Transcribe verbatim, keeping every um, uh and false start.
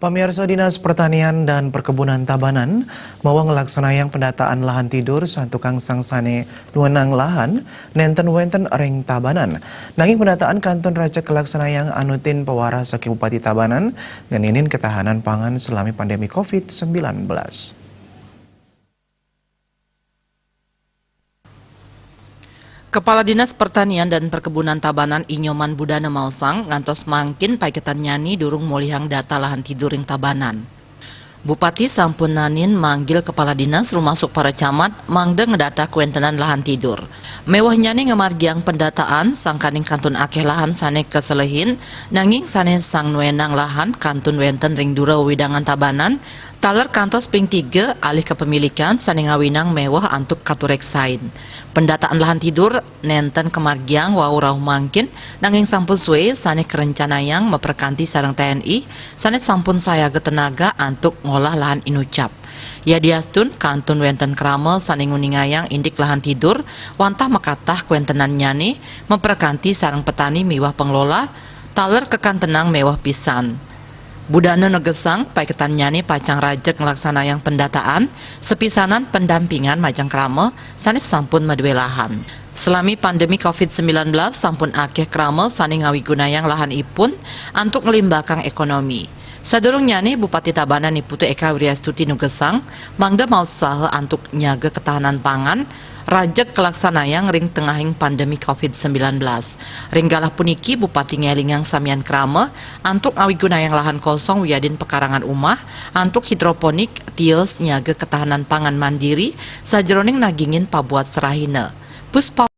Pamirsa, Dinas Pertanian dan Perkebunan Tabanan mawa nglaksanayang pendataan lahan tidur satukang sang sane nuenang lahan nenten wenten ring Tabanan. Nanging pendataan kantun rajeg kalaksanayang anutin pawarah saking Bupati Tabanan ngeninin ketahanan pangan selami pandemi covid sembilan belas. Kepala Dinas Pertanian dan Perkebunan Tabanan, I Nyoman Budana maosang, ngantos mangkin paiketannyane durung molihang data lahan tidur ring Tabanan. Bupati sampun naenin manggil kepala dinas rumasuk para camat mangda ngedata kawentenan lahan tidur. Mewehnyane ngamargiang pendataan sangkaning kantun akeh lahan sane kaselehin, nanging sane sang nuenang lahan kantun wenten ring dura wewidangan Tabanan, taler kantos ping tiga alih kepemilikan sane ngawinang meweh antuk katureksain. Pendataan lahan tidur nenten kamargiang wau rauh mangkin, nanging sampun suwe sane karencanayang maprekanti sareng T N I sane sampun sayaga tenaga antuk ngolah lahan inucap. Yadiastun kantun wenten krama sane nguningayang indik lahan tidur, wantah makatah kawentenannyane maprekanti sareng petani miwah pengelola, taler kakantenang meweh pisan. Budana negesang, paiketannyane pacang rajeg nglaksanayang pendataan, sapisanan pendampingan majeng krama sane sampun madue lahan. Selami pandemi covid sembilan belas, sampun akeh krama sane ngawigunayang lahanipun antuk nglimbakang ekonomi. Sadurungnyane, Bupati Tabanan I Putu Eka Wiriastuti nugesang mangda mautsaha antuk nyaga ketahanan pangan, rajeg kalaksanayang ring tengahing pandemi covid sembilan belas. Ring galah puniki, Bupati ngelingang samian krama antuk ngawigunayang lahan kosong wiadin pekarangan umah antuk hidroponik, tios nyaga ketahanan pangan mandiri sajeroning nagingin pabuat serahina. Puspa